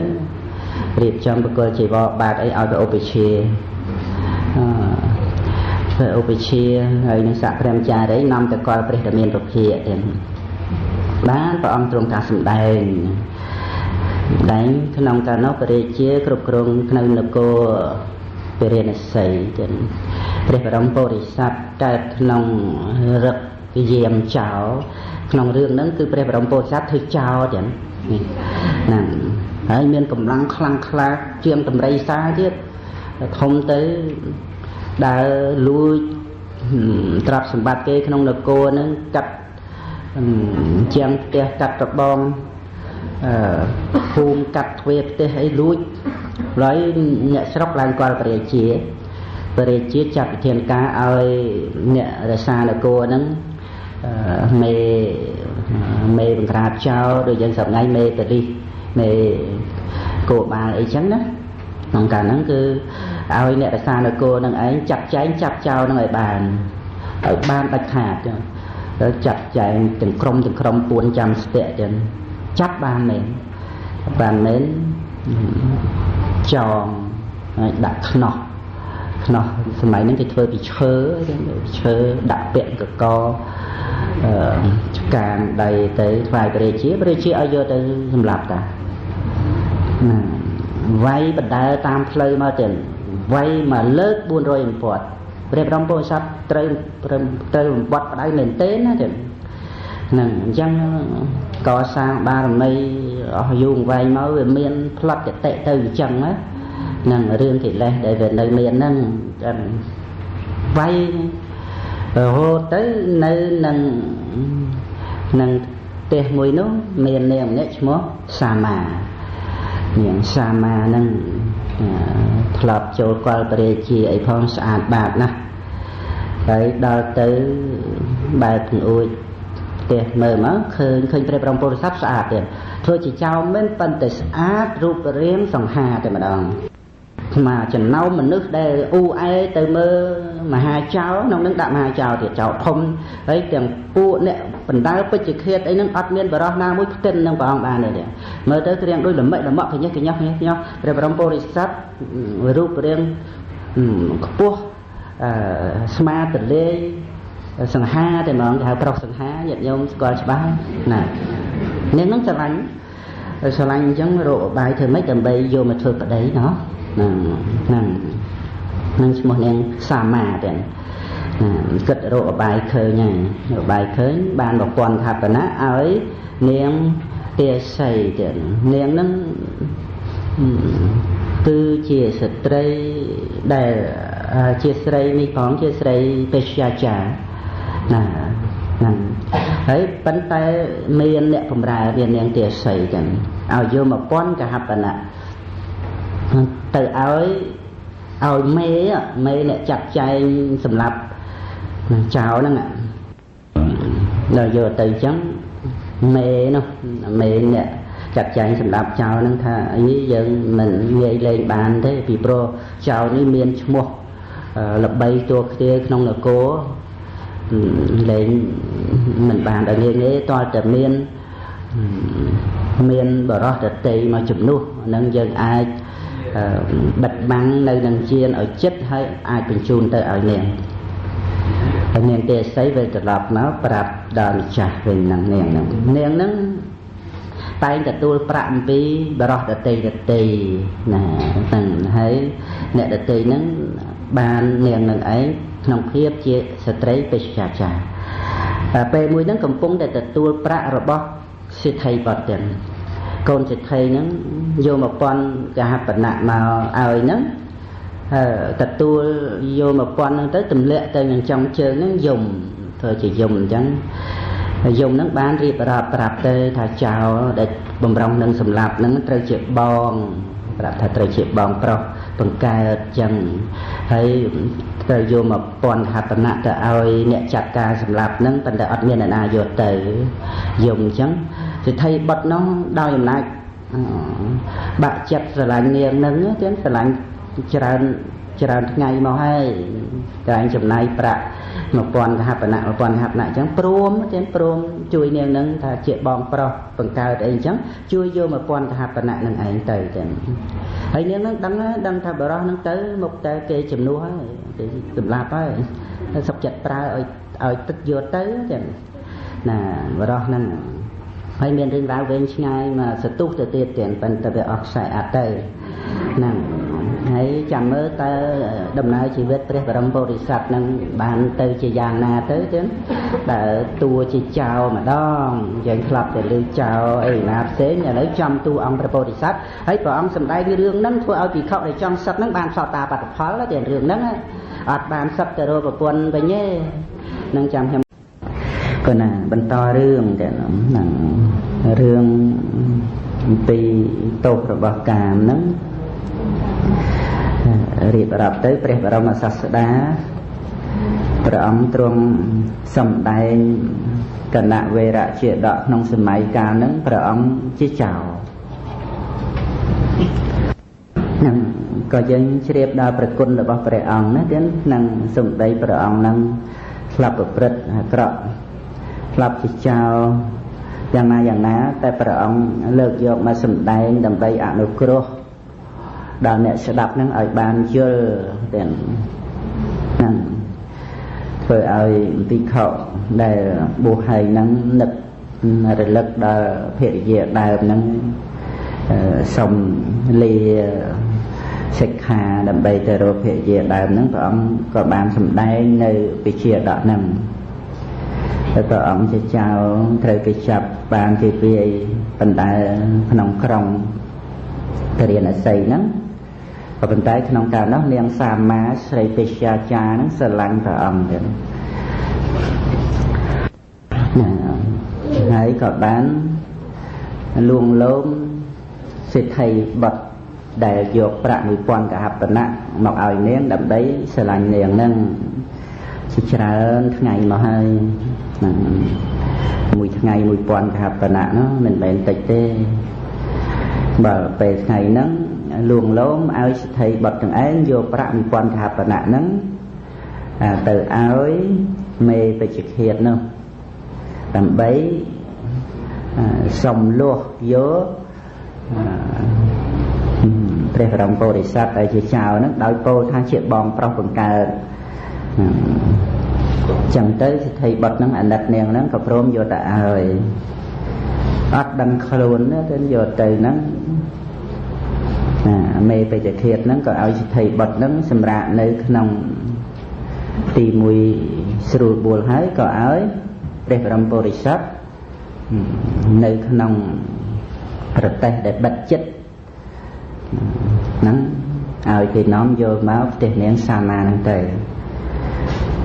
រៀបចំបកលជីវរបាតអីឲ្យទៅឧបជាធ្វើឧបជាហើយនឹងស័កព្រមចារីនាំទៅកលព្រះរាមាពភាទៀតបានព្រះអង្គទ្រង់ការសម្ដែងដែងក្នុងកាលនោះព្រះរាជាគ្រប់គ្រងនៅនគរពារាណសីទៀតព្រះបរមពុរិស័ទកើតក្នុងរឹកយាមចោលក្នុងរឿងហ្នឹងគឺព្រះបរមពុរិស័ទធ្វើចោលទៀតហ្នឹងហើយមានកម្លាំងខ្លាំងក្លាជាងតម្រៃសាទៀតធំទៅដើរលួចទ្រព្យសម្បត្តិគេក្នុងនគរហ្នឹងកាត់ជាងផ្ទះកាត់របងភូមិកាត់ទ្វារផ្ទះអីលួចហើយអ្នកស្រុកឡើងគាល់ព្រះរាជាព្រះរាជាចាត់វិធានការឲ្យអ្នករក្សានគរហ្នឹងមេមេបង្ក្រាបចោលដូចយើងសប្តាហ៍មេប៉ូលីសមេគោបាលអីចឹងណាក្នុងកាលហ្នឹងគឺឲ្យអ្នករក្សានគរនឹងឯងចាត់ចែងចាប់ចោលនឹងឲ្យបានឲ្យបានដាច់ខាតចឹងទៅចាត់ចែងទាំងក្រុមទាំងក្រុមពួនចាំស្ទាក់ចឹងចាប់បានមែនបានមែនចងហើយដាក់ខ្នោះខ្នោះសម័យហ្នឹងគេធ្វើពីឈើចឹងឈើដាក់ពាក់កកកាងដៃទៅថ្វាយព្រះរាជាព្រះរាជាឲ្យយកទៅសម្លាប់តាណាវាយបដើតាមផ្លូវមកទៀតវាយមកលើក400អំពត់ព្រះបរមពុទ្ធស័ព្ទត្រូវត្រូវបំបត្តិផ្ដៅមែនទេណាទៀតហ្នឹងអញ្ចឹងកសាងបារមីអស់យូរវែងមកវាមានផ្លត់ចតិទៅអញ្ចឹងណាហ្នឹងរឿងកិលេសដែលវានៅមានហ្នឹងចឹងវាយរហូតទៅនៅនឹងនឹងផ្ទះមួយនោះមាននាងម្នាក់ឈ្មោះសាមានាងសាមាហ្នឹងធ្លាប់ចូលកលព្រះរាជាអីផងស្អាតបាតណាស់ហើយដល់ទៅបែបបង្អួចផ្ទះមើលមកឃើញឃើញព្រះបរមពុរិស័ទស្អាតទៀតធ្វើជាចោលមិនប៉ុន្តែស្អាតរូបរាងសង្ហាតែម្ដងមកចំណោមមនុស្សដែលអ៊ូអែទៅមើលមហាចោលក្នុងនឹងដាក់មហាចោលទៀតចោលធំហើយទាំងពួកអ្នកបណ្ដើពេជ្ជឃាតអីហ្នឹងអត់មានបរោះណាមួយផ្ទិននឹងព្រះអង្គបានទេមើលទៅគ្រៀងដូចល្មិចល្មក់កញេះកញោះកញេះកញោះព្រះបរមពុរិស័ទរូបរាងខ្ពស់ស្មាទលាយសង្ហាតែហ្មងគេហៅប្រុសសង្ហាញាតិញោមស្គាល់ច្បាស់ណានាងហ្នឹងស្រឡាញ់ស្រឡាញ់អញ្ចឹងរកឧបាយធ្វើម៉េចដើម្បីយកមកធ្វើប្តីណោះហ្នឹងហ្នឹងនឹងឈ្មោះនាងសាមាទៀតណាគិតរកឧបាយឃើញហើយឧបាយឃើញបានប្រពន្ធថាបណៈឲ្យនាងទាសីទៀតនាងហ្នឹងគឺជាស្ត្រីដែលជាស្រីនេះផងជាស្រីពេជ្យាចាណា ហ្នឹងហើយប៉ុន្តែមានអ្នកបំរើវានាងទាសីចឹងឲ្យយក1000កហបណៈទៅឲ្យមេអ្នកចាត់ចែងសម្រាប់ចៅហ្នឹងដល់យកទៅចឹងមេនោះមេអ្នកចាត់ចែងសម្រាប់ចៅហ្នឹងថានេះយើងមិនងាយលេងបានទេពីព្រោះចៅនេះមានឈ្មោះល្បីតួគ្នាក្នុងនគរលេងមិនបានដល់ងាយងាយតើតែមានបរោះដតីមកជំនួសហ្នឹងយើងអាចបិទបាំងនៅនឹងជាឲ្យចិត្តហើយអាចបញ្ជូនទៅឲ្យនាងហើយនាងទេសីវិលត្រឡប់មកប្រាប់ដល់ម្ចាស់វិញហ្នឹងនាងហ្នឹងតែងទទួលប្រាក់អំពីបរោះដតីណាហ្នឹងហើយអ្នកដតីហ្នឹងបាននាងនឹងឯងក្នុងភាពជាស្ត្រីបេសកចារពេលមួយហ្នឹងកំពុងតែទទួលប្រាក់របស់សេដ្ឋីបតទាំងកូនសេដ្ឋីហ្នឹងយក1000កហបណៈមកឲ្យហ្នឹងទទួលយក1000ហ្នឹងទៅទម្លាក់ទៅនឹងចុងជើងហ្នឹងយំធ្វើជាយំអញ្ចឹងយំហ្នឹងបានរៀបរាប់ប្រាប់ទៅថាចៅដែលបំរុងនឹងសម្លាប់ហ្នឹងត្រូវជាបងប្រាប់ថាត្រូវជាបងប្រុសបង្កើតចឹងហើយត្រូវយក1000កហបណៈទៅឲ្យអ្នកចាត់ការសម្លាប់ហ្នឹងប៉ុន្តែអត់មានអ្នកណាយកទៅយំអញ្ចឹងសេដ្ឋីបុត្រនោះដោយអំណាចបាក់ចិត្តស្រឡាញ់នាងហ្នឹងទៀតស្រឡាញ់ច្រើនថ្ងៃមកហើយតែឯងចំណាយប្រាក់1000កហបណៈ1000កហបណៈអញ្ចឹងព្រមទៀតព្រមជួយនាងហ្នឹងថាជាបងប្រុសបង្កើតអីអញ្ចឹងជួយយក1000កហបណៈនឹងឯងទៅចឹងហើយនាងហ្នឹងដឹងថាបរោះហ្នឹងទៅមកតែគេជំនួសហើយគេសម្លាប់ហើយសុខចិត្តប្រើឲ្យទឹកយកទៅចឹងណាបរោះហ្នឹងហើយមានរឿងរ៉ាវវែងឆ្ងាយមកសទុះទៅទៀតទៀតប៉ុន្តែវាអស់ខ្សែអត់ទៅហ្នឹងហើយចាំមើលតើដំណើរជីវិតព្រះបរមពុរិស័ទនឹងបានទៅជាយ៉ាងណាទៅចឹងបើតួជាចៅម្ដងយើងធ្លាប់តែឮចៅអីណាផ្សេងឥឡូវចំតួអង្គព្រះពោធិសត្វហើយព្រះអង្គសម្ដែងរឿងហ្នឹងធ្វើឲ្យភិក្ខុដែលចង់សឹកហ្នឹងបានសោតាបត្តផលតែរឿងហ្នឹងអត់បានសឹកទៅរកប្រពន្ធវិញទេនឹងចាំខ្ញុំក៏ណាបន្តរឿងតែហ្នឹងរឿងអំពីទោសរបស់កាមហ្នឹងរៀបរាប់ទៅព្រះបរមសាស្តាព្រះអង្គទ្រង់សម្ដែងគណៈវេរៈជាដកក្នុងសម័យកាលហ្នឹងព្រះអង្គជាចៅហ្នឹងក៏យើងជ្រាបដល់ព្រះគុណរបស់ព្រះអង្គណាទៀតនឹងសម្ដីព្រះអង្គហ្នឹងធ្លាប់ប្រព្រឹត្តអាក្រក់ធ្លាប់ជាចៅយ៉ាងណាយ៉ាងណាតែព្រះអង្គលើកយកមកសម្ដែងដើម្បីអនុគ្រោះដល់អ្នកស្ដាប់ហ្នឹងឲ្យបានយល់ទាំងហ្នឹងធ្វើឲ្យភិក្ខុដែលបួសហើយហ្នឹងនឹករលឹកដល់ភរិយាដើមហ្នឹងសុំលាសិក្ខាដើម្បីទៅរកភរិយាដើមហ្នឹងព្រះអង្គក៏បានសម្ដែងនៅវិជាដកហ្នឹងតែព្រះអង្គជាចៅត្រូវគេចាប់បានគេវាយបណ្ដើក្នុងក្រុងពរាណសីហ្នឹងក៏ប៉ុន្តែក្នុងកាលនោះនាងសាមាស្រីពេជ្យាចារហ្នឹងស្រឡាញ់ព្រះអង្គទៀតហើយក៏បានលួងលោមសេដ្ឋីបុត្រដែលយកប្រាក់1000កហបណៈមកឲ្យនាងដើម្បីស្រឡាញ់នាងហ្នឹងជាច្រើនថ្ងៃមកហើយហ្នឹងមួយថ្ងៃ1000កហបណៈនោះមិនមែនតិចទេបើពេលថ្ងៃហ្នឹងលួងលោមឲ្យសេដ្ឋីបុត្រទាំងឯងយកប្រាក់1000កហបណៈហ្នឹងទៅឲ្យមេពេជ្ជឃាតនោះដើម្បីសំលោះយកព្រះបរមពុរិស័ទដែលជាចៅហ្នឹងដោយពោលថាជាបងប្រុសបង្កើតចឹងទៅសេដ្ឋីបុត្រហ្នឹងអាណិតនាងហ្នឹងក៏ព្រមយកទៅឲ្យអត់ដឹងខ្លួនទេយកទៅហ្នឹងមេពេជ្ជឃាតហ្នឹងក៏ឲ្យសេដ្ឋីបុត្រហ្នឹងសម្រាកនៅក្នុងទីមួយស្រួលបួលហើយក៏ឲ្យព្រះបរមពុរិស័ទនៅក្នុងប្រទេសដែលបិទចិត្តហ្នឹងឲ្យគេនាំយកមកផ្ទះនាងសាមាហ្នឹងទៅ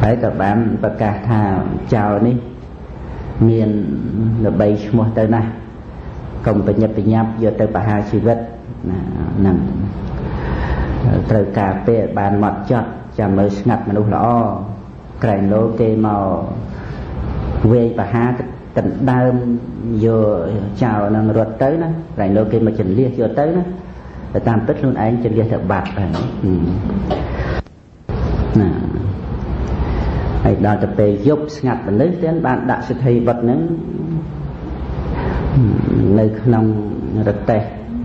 ហើយក៏បានប្រកាសថាចៅនេះ មានល្បីឈ្មោះទៅណាស់កុំបញ្ញាប់បញ្ញាប់យកទៅបហាជីវិតណាហ្នឹងត្រូវការពេលបានមកចត់ចាំមើលស្ងាត់មនុស្សល្អក្រែងលោគេមកវាយបហាដណ្ដើមយកចោលនឹងរត់ទៅណាក្រែងលោគេមកចន្លះយកទៅណាតែតាមពិតខ្លួនឯងចន្លះទៅបាត់ហើយណាហើយដល់ទៅពេលយប់ស្ងាត់មនុស្សទៀតបានដាក់សិទ្ធិវត្តហ្នឹងនៅក្នុងរទេះ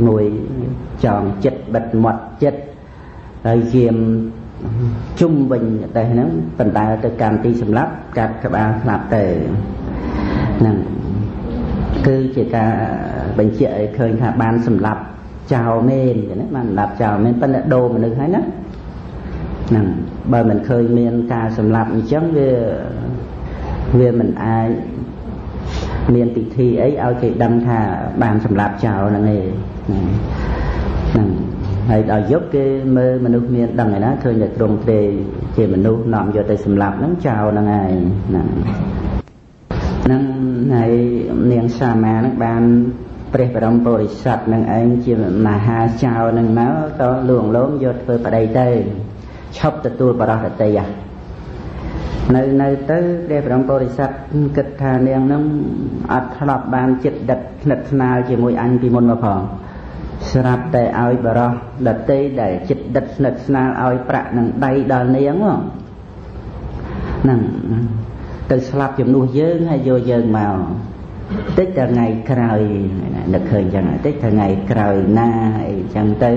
មួយចងចិត្តបិទមាត់ចិត្តហើយយាមជុំវិញរទេះហ្នឹងបណ្ដើទៅកម្មទីសម្លាប់កាត់ក្បាលស្លាប់ទៅហ្នឹងគឺជាការបញ្ជាក់ឲ្យឃើញថាបានសម្លាប់ចោលមែនណាបានសម្លាប់ចោលមែនប៉ុន្តែដូរមនុស្សហើយណាហ្នឹងបើមិនឃើញមានការសម្លាប់អញ្ចឹងវាមិនអាចមានពិធីអីឲ្យគេដឹងថាបានសម្លាប់ចោលហ្នឹងឯងហ្នឹងហើយដល់យប់គេមើលមនុស្សមានដឹងឯណាឃើញតែទ្រង់ទ្រាយជាមនុស្សនាំយកទៅសម្លាប់ហ្នឹងចោលហ្នឹងឯងហ្នឹងហ្នឹងហើយនាងសាមាហ្នឹងបានព្រះបរមពុរិស័ទនឹងឯងជាមហាចៅនឹងមកក៏លួងលោមយកធ្វើប្តីទៅឈប់ទទួលបរោះរតីនៅទៅព្រះបរមពុរិស័ទគិតថានាងនឹងអត់ធ្លាប់បានចិត្តដិតស្និទ្ធស្នាលជាមួយអញពីមុនមកផងស្រាប់តែឲ្យបរោះដតីដែលចិត្តដិតស្និទ្ធស្នាលឲ្យប្រាក់នឹងដៃដល់នាងហ្នឹងទៅស្លាប់ជំនួសយើងហើយយកយើងមកតិចតែថ្ងៃក្រោយនឹកឃើញចឹងតិចតែថ្ងៃក្រោយណាអីចឹងទៅ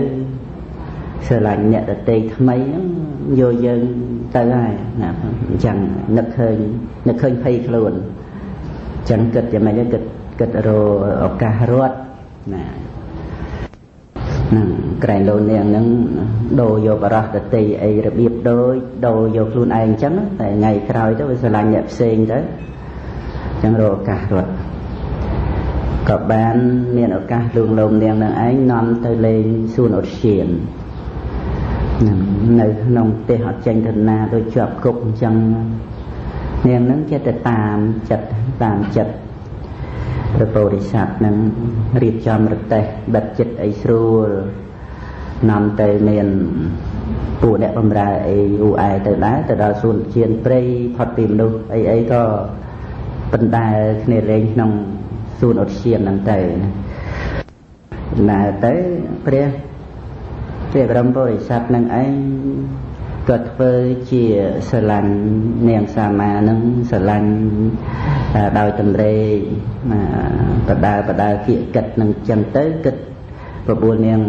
ស្រឡាញ់អ្នកដតីថ្មីហ្នឹងយកយើងទៅហើយណាអញ្ចឹងនឹកឃើញភ័យខ្លួនអញ្ចឹងគិតយ៉ាងម៉េចគិតរកឱកាសរត់ណាហ្នឹងក្រែងលោនាងហ្នឹងដូរយកបរោះដតីអីរបៀបដូចដូរយកខ្លួនឯងអញ្ចឹងតែថ្ងៃក្រោយទៅវាស្រឡាញ់អ្នកផ្សេងទៅអញ្ចឹងរកឱកាសរត់ក៏បានមានឱកាសលួងលោមនាងនឹងឯងនាំទៅលេងសួនឧទ្យាននៅក្នុងផ្ទះអត់ចេញទៅណាដូចជាប់គុកអញ្ចឹងនាងនឹងចេះតែតាមចិត្តតាមចិត្តព្រះពោធិសត្វនឹងរៀបចំរទេះបិទចិត្តអីស្រួលនាំទៅមានពួកអ្នកបម្រើអីអ៊ូអែទៅដែរទៅដល់សួនឧទ្យានព្រៃផុតពីមនុស្សអីអីក៏បណ្ដើគ្នាលេងក្នុងសួនឧទ្យានហ្នឹងទៅណាទៅព្រះបរមពុរិស័ទនឹងឯងក៏ធ្វើជាស្រឡាញ់នាងសាមានឹងស្រឡាញ់ដោយតម្រេបដើគៀកគិតនឹងចឹងទៅគិតបបួលនាង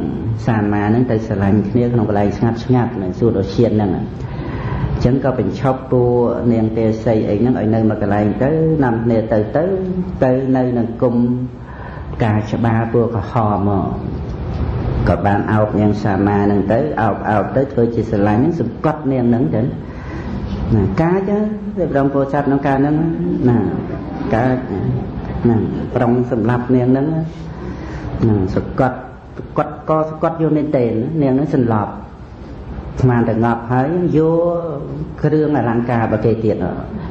សាមានឹងទៅស្រឡាញ់គ្នាក្នុងកន្លែងស្ងាត់ស្ងាត់នៅសួនឧទ្យានហ្នឹងអញ្ចឹងក៏បញ្ឈប់ពួកនាងទេសីអីហ្នឹងឲ្យនៅមួយកន្លែងទៅនាំគ្នាទៅទៅទៅនៅនឹងគុំការច្បារពួកក្រហមមកក៏បានអោបនាងសាមានឹងទៅអោបទៅធ្វើជាស្រឡាញ់ហ្នឹងសង្កត់នាងហ្នឹងទៅណាកាចព្រះបរមពោធិសត្វក្នុងកាលហ្នឹងណាកាចហ្នឹងប្រុងសម្លាប់នាងហ្នឹងហ្នឹងសង្កត់គាត់ក៏សង្កត់យកមែនទេនាងហ្នឹងសន្លប់ស្មានតែងាប់ហើយយកគ្រឿងអលង្ការរបស់គេទៀត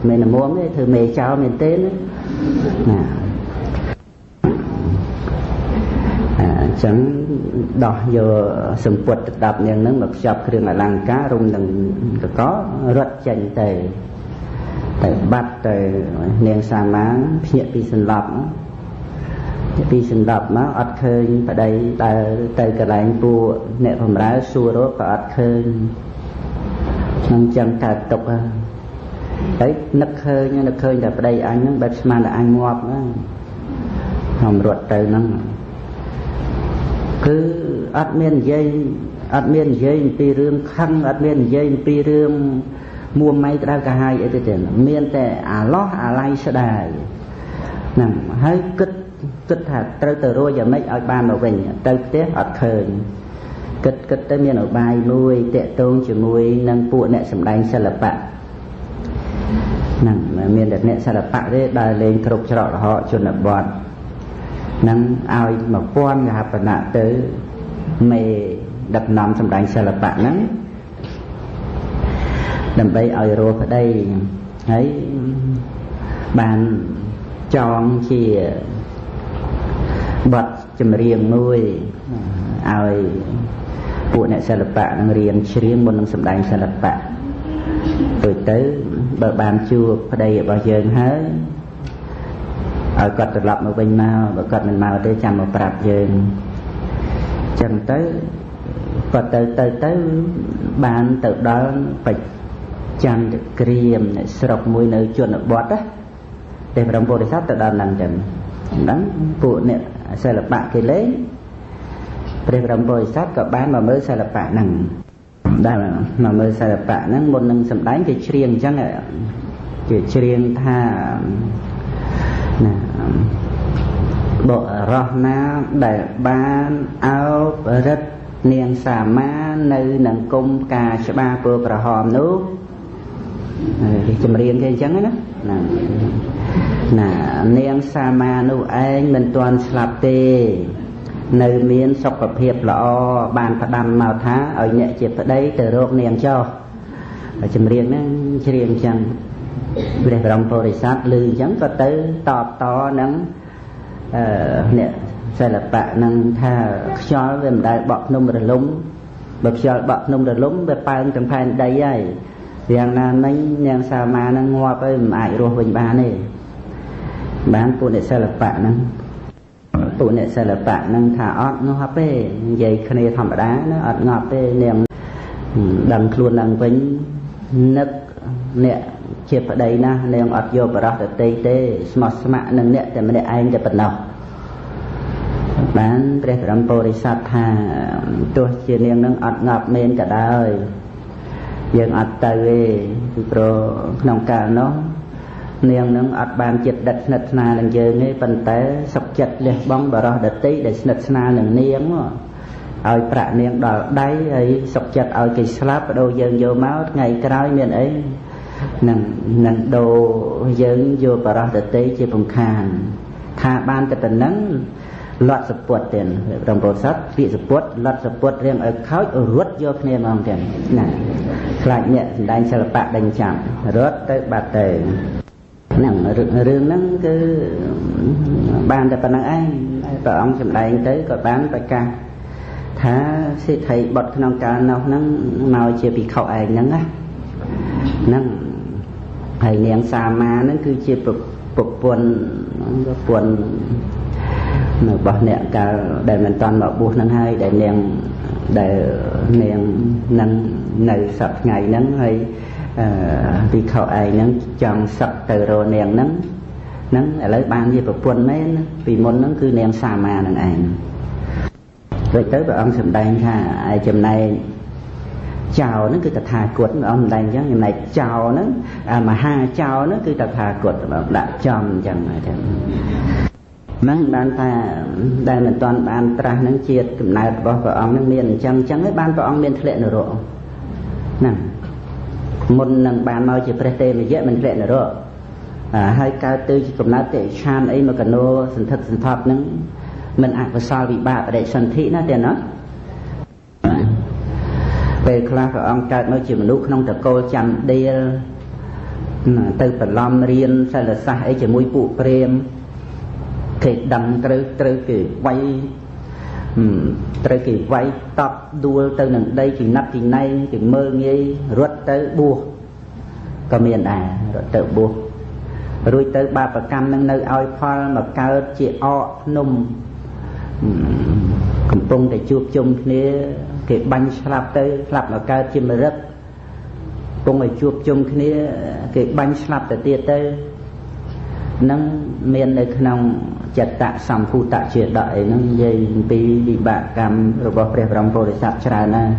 មិនល្មមទេធ្វើមេចោលមែនទេណាអញ្ចឹងដោះយកសម្ពុតទៅដាប់នាងនឹងមកខ្ចប់គ្រឿងអលង្ការរុំនឹងកករត់ចេញទៅទៅបាត់ទៅនាងសាមាភ្ញាក់ពីសន្លប់មកអត់ឃើញប្តីដើរទៅកន្លែងពួកអ្នកបម្រើសួររកក៏អត់ឃើញនឹងចឹងកើតទុកហើយនឹកឃើញតែប្តីអញហ្នឹងបែបស្មានតែអញងាប់ហ្នឹងហំរត់ទៅហ្នឹងគឺអត់មាននិយាយអំពីរឿងខឹងអត់មាននិយាយអំពីរឿងមួម៉ៃក្តៅកាហាយអីទេមានតែអាឡោះអាឡៃស្ដាយហ្នឹងហើយគិតថាត្រូវទៅរួចយ៉ាងម៉េចឲ្យបានមកវិញទៅផ្ទះអត់ឃើញគិតទៅមានឧបាយមួយតាក់ទងជាមួយនឹងពួកអ្នកសម្ដែងសិល្បៈហ្នឹងមានតែអ្នកសិល្បៈទេដើរលេងគ្រប់ច្រកល្ហកជនបទនឹងឲ្យ1000កហបណៈទៅមេដឹកនាំសម្ដែងសិល្បៈហ្នឹងដើម្បីឲ្យរស់ប្តីហើយបាន ចងជាបទចម្រៀងមួយឲ្យពួកអ្នកសិល្បៈនឹងរៀនច្រៀងមុននឹងសម្ដែងសិល្បៈដូចទៅបើបានជួបប្តីរបស់យើងហើយឲ្យគាត់ត្រឡប់មកវិញមកបើគាត់មិនមកទេចាំមកប្រាប់យើងចឹងទៅគាត់ទៅទៅទៅបានទៅដល់បច្ចន្ទក្រៀមស្រុកមួយនៅជនបទណាទេព្រះពោធិសត្វទៅដល់ហ្នឹងចឹងហ្នឹងពួកអ្នកសិល្បៈគេលេងព្រះបរមពោធិសត្វក៏បានមកមើលសិល្បៈហ្នឹងដែលមកមើលសិល្បៈហ្នឹងមុននឹងសម្ដែងគេច្រៀងអញ្ចឹងគេច្រៀងថាណាបុរសណាដែលបានអោបរិទ្ធនាងសាមានៅនឹងគុំផ្កាច្បារពណ៌ក្រហមនោះគេចម្រៀងគេអញ្ចឹងណាណានាងសាមានោះឯងមិនទាន់ស្លាប់ទេនៅមានសុខភាពល្អបានផ្ដាំមកថាឲ្យអ្នកជាប្តីទៅរកនាងចុះចម្រៀងហ្នឹងច្រៀងអញ្ចឹងព្រះបរមពុរិស័ទឮអញ្ចឹងក៏ទៅតបតនឹងអ្នកសិល្បៈនឹងថាខ្យល់វាមិនដែលបក់ភ្នំរលំបើខ្យល់បក់ភ្នំរលំវាប៉ើងទាំងផែនដីហើយយ៉ាងណាមិញនាងសាមានឹងងាប់ហើយមិនអាចរស់វិញបានទេបានពួកអ្នកសិល្បៈហ្នឹងពួកអ្នកសិល្បៈហ្នឹងថាអត់ងាប់ទេនិយាយគ្នាធម្មតាណាអត់ងាប់ទេនាងដឹងខ្លួនឡើងវិញនឹកអ្នកជាប្តីណានាងអត់យកបរោះដទៃទេស្មោះស្ម័គ្រនឹងអ្នកតែម្នាក់ឯងតែប៉ុណ្ណោះបានព្រះបរមពុរិស័ទថាទោះជានាងនឹងអត់ងាប់មែនក៏ដោយយើងអត់ទៅទេពីព្រោះក្នុងកាលនោះនាងនឹងអត់បានចិត្តដិតស្និទ្ធស្នាលនឹងយើងទេប៉ុន្តែសុខចិត្តលះបង់បរោះដទៃដែលស្និទ្ធស្នាលនឹងនាងឲ្យប្រាក់នាងដល់ដៃហើយសុខចិត្តឲ្យគេស្លាប់បដូរយើងយកមកថ្ងៃក្រោយមានអីនឹងដូរយើងយកបរោះដទៃជាពំខានថាបានតែប៉ុណ្ណឹងលត់សពុតទៀតព្រះពោធិសត្វពាក្យសពុតលត់សពុតរៀងឲ្យខោចរត់យកគ្នាហ្មងទៀតណាខ្លាចអ្នកសម្ដែងសិល្បៈដេញចាប់រត់ទៅបាត់ទៅហ្នឹងរឿងហ្នឹងគឺបានតែប៉ុណ្្នឹងឯងព្រះអង្គសម្ដែងទៅក៏បានប្រកាសថាសេដ្ឋីបុត្រក្នុងកាលនោះហ្នឹងមកជាភិក្ខុឯងហ្នឹងណាហ្នឹងហើយនាងសាមាហ្នឹងគឺជាប្រពន្ធរបស់អ្នកកាលដែលមិនតាន់មកបួសហ្នឹងហើយដែលនាងនឹងនៅសប្តាហ៍ថ្ងៃហ្នឹងហើយភិក្ខុឯងហ្នឹងចង់សឹកទៅរកនាងហ្នឹងហ្នឹងឥឡូវបានជាប្រពន្ធមែនពីមុនហ្នឹងគឺនាងសាមាហ្នឹងឯងដូចទៅព្រះអង្គសម្ដែងថាឯចំណែកចៅហ្នឹងគឺតថាគតព្រះអង្គសម្ដែងអញ្ចឹងចំណែកចៅហ្នឹងមហាចៅហ្នឹងគឺតថាគតដាក់ចំអញ្ចឹងហ្នឹងបានថាដែលមិនទាន់បានត្រាស់ហ្នឹងជាតិកំណើតរបស់ព្រះអង្គហ្នឹងមានអញ្ចឹងអញ្ចឹងហើយបានព្រះអង្គមានធ្លាក់នរកហ្នឹងមុននឹងបានមកជាព្រះទេមយៈមិនធ្លាក់នរកហើយកើតទៅជាកំណើតតិឆានអីមកកណោសន្ធឹកសន្ធាប់ហ្នឹងមិនអកុសលវិបាកបដិសន្ធិណាទេណាពេលខ្លះព្រះអង្គកើតមកជាមនុស្សក្នុងតកូលចាំដៀលទៅប្រឡំរៀនសិលសាស្ត្រអីជាមួយពួកព្រាហ្មណ៍គេដឹងត្រូវគេវាយត្រូវគេវាយតប់ដួលទៅនឹងដីចំណាប់ទីណៃគេមើលងាយរត់ទៅបួសក៏មានដែររត់ទៅបួសរួចទៅបាបកម្មនឹងនៅឲ្យផលមកកើតជាអកភ្នំកំពុងតែជួបជុំគ្នាគេបាញ់ស្លាប់ទៅស្លាប់មកកើតជាមរឹកកំពុងតែជួបជុំគ្នាគេបាញ់ស្លាប់ទៅទៀតទៅនឹងមាននៅក្នុងចតសម្ភូតជាដកអីហ្នឹងនិយាយអំពីវិបាកកម្មរបស់ព្រះបរមពុរិស័ទច្រើនណាស់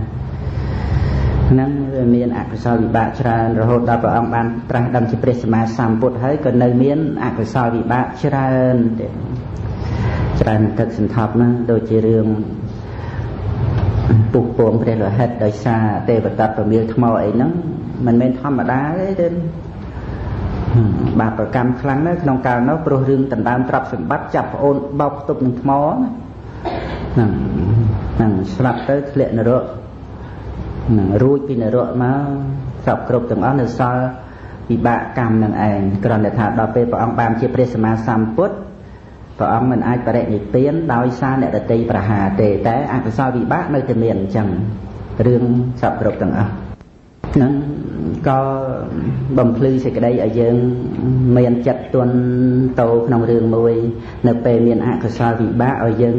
ហ្នឹងវាមានអកុសលវិបាកច្រើនរហូតដល់ព្រះអង្គបានត្រាស់ដឹងជាព្រះសម្មាសម្ពុទ្ធហើយក៏នៅមានអកុសលវិបាកច្រើនទៀតច្រើនទឹកសន្ធប់ណាដូចជារឿងពុះពងព្រះលោហិតដោយសារទេវតាប្រមៀលថ្មអីហ្នឹងមិនមែនធម្មតាទេបាបកម្មខ្លាំងណាស់ក្នុងកាលនោះព្រោះរឿងដណ្ដើមទ្រព្យសម្បត្តិចាប់ប្អូនបោកខ្ទប់នឹងថ្មហ្នឹងហ្នឹងស្លាប់ទៅធ្លាក់នរកហ្នឹងរួចពីនរកមកសពគ្រប់ទាំងអស់នៅសល់ វិបាកកម្មនឹងឯងគ្រាន់តែថាដល់ពេលព្រះអង្គបានជាព្រះសម្មាសម្ពុទ្ធព្រះអង្គមិនអាចបរិនិព្វានដោយសារអ្នកដទៃប្រហារទេតែអកុសលវិបាកនៅតែមានអញ្ចឹងរឿងសពគ្រប់ទាំងអស់ហ្នឹងក៏បំភ្លឺសេចក្តីឲ្យយើងមានចិត្តទន់តោក្នុងរឿងមួយនៅពេលមានអកុសលវិបាកឲ្យយើង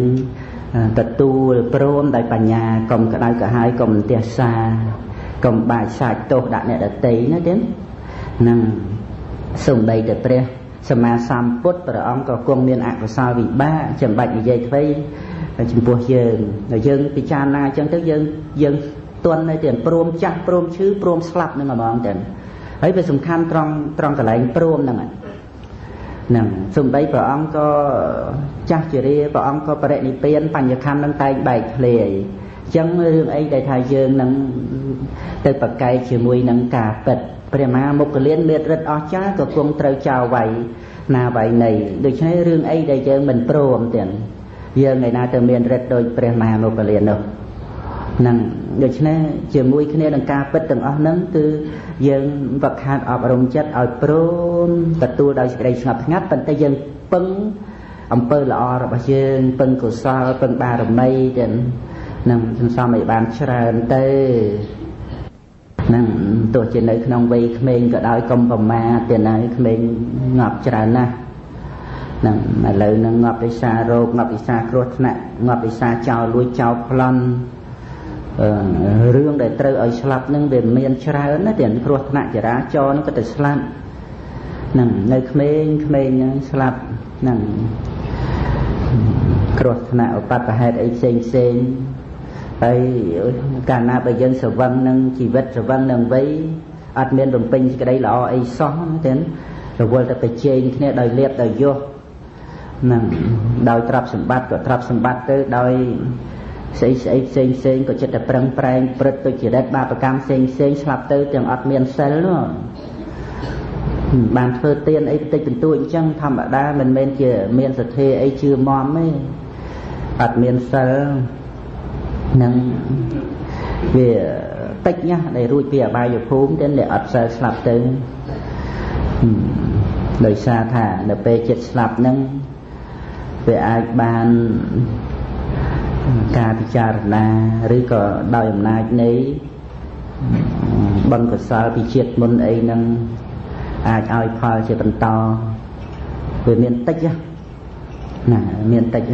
ទទួលព្រមដោយបញ្ញាកុំក្តៅក្រហាយកុំទះសាកុំបាចសាច់ទោសដាក់អ្នកដទៃណាទេនឹងសំបីតែព្រះសម្មាសម្ពុទ្ធព្រះអង្គក៏គង់មានអកុសលវិបាកចាំបាច់និយាយអ្វីចំពោះយើងដល់យើងពិចារណាអញ្ចឹងទៅយើងទន់នៅទាំងព្រមចាស់ព្រមឈឺព្រមស្លាប់នឹងហ្មងទាំងហើយវាសំខាន់ត្រង់កន្លែងព្រមហ្នឹងហ្នឹងសំបីព្រះអង្គក៏ចាស់ជរាព្រះអង្គក៏បរិនិព្វានបញ្ញខណ្ឌនឹងតែងបែកធ្លាយអញ្ចឹងរឿងអីដែលថាយើងនឹងទៅប្រកែកជាមួយនឹងការពិតព្រះមហាមុគលានមានរិទ្ធអស្ចារ្យក៏គង់ត្រូវចោលវាយណាវាយណីដូច្នេះរឿងអីដែលយើងមិនព្រមទាំងយើងឯណាទៅមានរិទ្ធដូចព្រះមហាមុគលាននោះហ្នឹងដូច្នេះជាមួយគ្នានឹងការពិតទាំងអស់ហ្នឹងគឺយើងវឹកហាត់អប់រំចិត្តឲ្យព្រមទទួលដោយសេចក្តីស្ងប់ស្ងាត់ប៉ុន្តែយើងពឹងអំពើល្អរបស់យើងពឹងកុសលពឹងបារមីទាំងនឹងសន្សំឲ្យបានច្រើនទៅហ្នឹងទោះជានៅក្នុងវ័យក្មេងក៏ដោយកុំប្រមាទទេណាក្មេងងាប់ច្រើនណាស់ហ្នឹងឥឡូវហ្នឹងងាប់ដោយសាររោគងាប់ដោយសារគ្រោះថ្នាក់ងាប់ដោយសារចោលលួចចោលប្លន់រឿងដែលត្រូវឲ្យស្លាប់ហ្នឹងវាមានច្រើនណាស់ទាំងគ្រោះថ្នាក់ចរាចរណ៍ហ្នឹងក៏ទៅស្លាប់ហ្នឹងនៅក្មេងហ្នឹងស្លាប់ហ្នឹងគ្រោះថ្នាក់ឧបទ្ទហេតុអីផ្សេងហើយកាលណាបើយើងស្រវឹងនឹងជីវិតស្រវឹងនឹងវ័យអត់មានបំពេញសេចក្តីល្អអីសោះទេរវល់តែប្រជែងគ្នាដោយលៀបដោយយោសហ្នឹងដោយទ្រព្យសម្បត្តិក៏ទ្រព្យសម្បត្តិទៅដោយស្អីផ្សេងក៏ចិត្តតែប្រឹងប្រែងព្រឹត្តទុច្ចរិតបាបកម្មផ្សេងស្លាប់ទៅទាំងអត់មានសិលនោះបានធ្វើទានអីបន្តិចបន្តួចអញ្ចឹងធម្មតាមិនមែនជាមានសទ្ធាអីជឿមមទេអត់មានសិលនឹងវាតិចណាស់ដែលរួចពីអបាយភូមិទេដែលអត់សិលស្លាប់ទៅដោយសារថានៅពេលចិត្តស្លាប់ហ្នឹងវាអាចបានការពិចារណាឬក៏ដោយអំណាចនៃបុណ្យកុសលពីជាតិមុនអីហ្នឹងអាចឲ្យផលជាបន្តវាមានតិចណាមានតិច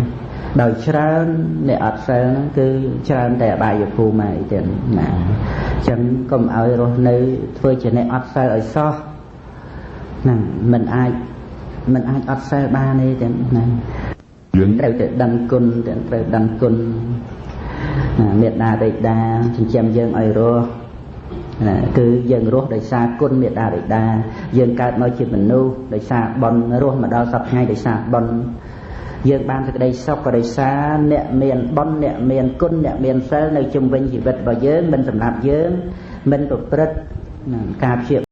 ដោយច្រើនអ្នកអត់សិលហ្នឹងគឺច្រើនតែអបាយភូមិហើយទៀតណាអញ្ចឹងកុំឲ្យរស់នៅធ្វើជាអ្នកអត់សិលឲ្យសោះហ្នឹងមិនអាចអត់សិលបានទេទៀតណាយើងត្រូវតែដឹងគុណត្រូវដឹងគុណមេត្តាបិតាចិញ្ចឹមយើងឲ្យរស់ណាគឺយើងរស់ដោយសារគុណមេត្តាបិតាយើងកើតមកជាមនុស្សដោយសារបុណ្យរស់មកដល់សព្វថ្ងៃដោយសារបុណ្យយើងបានសេចក្តីសុខក៏ដោយសារអ្នកមានបុណ្យអ្នកមានគុណអ្នកមានសិលនៅជុំវិញជីវិតរបស់យើងមិនសម្រាប់យើងមិនប្រព្រឹត្តការព្យា